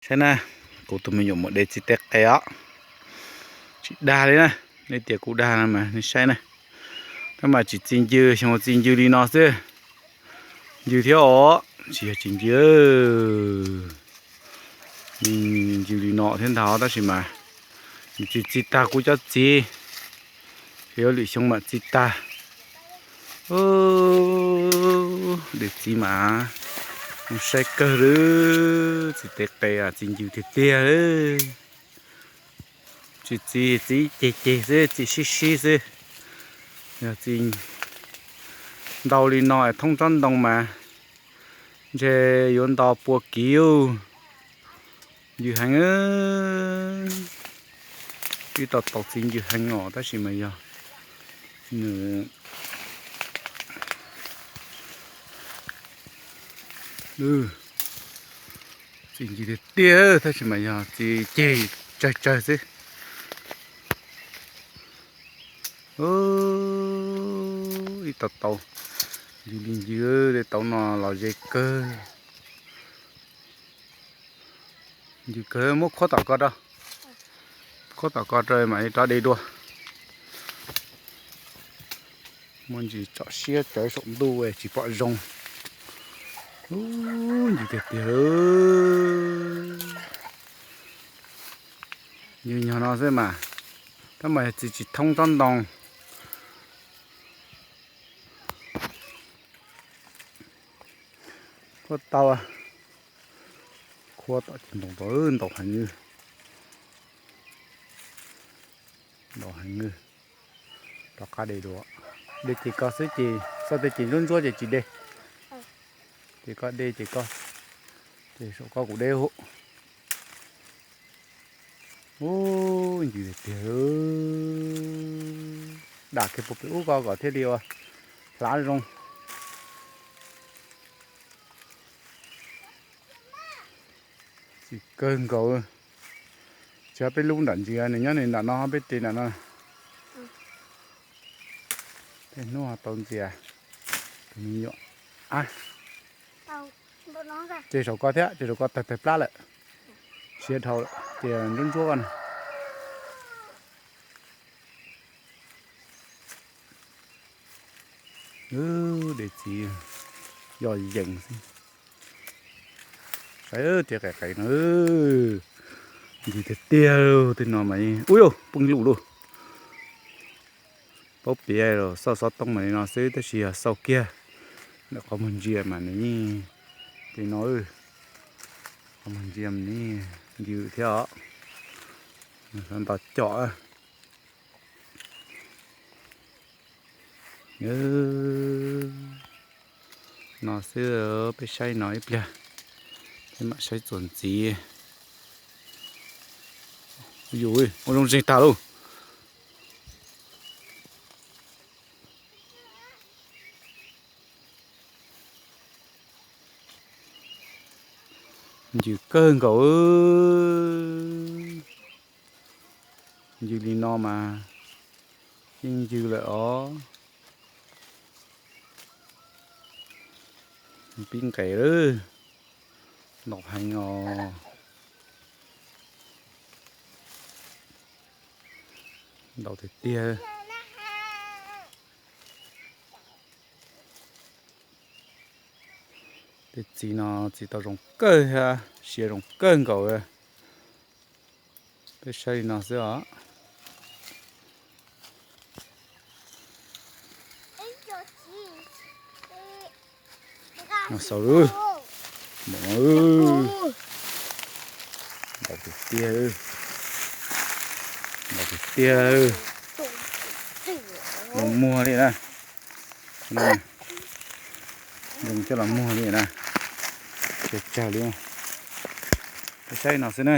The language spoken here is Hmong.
Saib na, kuv tus me nyuam mus de txiv tes qe os. Tsis dag li na, nej tias kuv dag no mas nej saib na. Tab mas tsis txi ncw, xyoo txi ncw li no xwb. Ncw thiab os, tsis yog tsis ncw. Ncw li no thiab ntag tab sis mas nws tsis txi tag kuv cov txiv, yuav lwm xyoo mam txi tag. De txiv mas zoo saib kawg li, txiv tes qe txi ncw tiag tiag. Tsis txi, txi ceg ceg xwb, txi sib sib xwb. Yog txi ntau li no thoob tsob ntoo mas ntshe yuav nto pua kiv. Ncw heev, ib tau tau txi ncw heev os tab sis mas yog nws txi ncw tiag tiag tab sis mas yog txi ceg tsawg tsawg xwb. Ib tau tau ncw li ncw, tej tauv no los ze kawg. Ncw kawg, muab khuab tom ko rau, khuab tom ko rau mam li rov de dua. Muaj ntsis tsom siab tsawv saum ntuj tsis pom zoo. Ncw tiag tiag. Ncw nyog no xwb mas, tab mas txi tsis thoob tsob ntoo. Khuab tau, khuab tom ces ntaus tau, ntaus heev, ntaus heev. Rov qab de dua, de ces koj xwb ces txoj tej ces ntsuab ntsuab ces tsis de. Ces koj de ces koj, ces saum koj kuv de. Ub, ncw tiag tiag. Dam kiag puag pem ub ko kom thiaj li ua hlav zoo. Txi kawg nkaus. Tsis, peb lub nram ntsia nws nyob nws nram no, peb ris nram no. Tej hnub tau ntxias tus me nyuam. Ces saum ko thiab, ces saum ko tawg tawg plab lawm. Siav dhau lawm ces ntsuab ntsuab ko na. De txiv yog yees xwb. Saib tej qe qe no, ncw tiag tiag. Tej no mas, ub yuj, poob lug lug. Paub piav los xauj xov tooj mas li no xwb tab sis yog xauj kiag ntawm qhov muag ntsia mas nws yeej, tej no, qhov muag ntsia mas nws ncw thiab os. Nws nto com. No xwb, peb saib no ib pliag, peb mam saib txuas ntxiv. Yus, ua zoo zeeg tag lauj. Ncw kawg nkaus. Ncw li no mas yeej ncw lawm os. Pib nqes lawm, ntaus heev os. Ntaus tiag tiag. Tej txiv no txiv tau zoo kawg thiab siav zoo kawg nkaus. Peb saib li no xwb os. No xaus lawm. Npaum no, npaum tiag tiag, npaum tiag tiag. Los muag li na. Zoo coj los muag li na. Tsawg tsawg li. Peb saib no xwb na.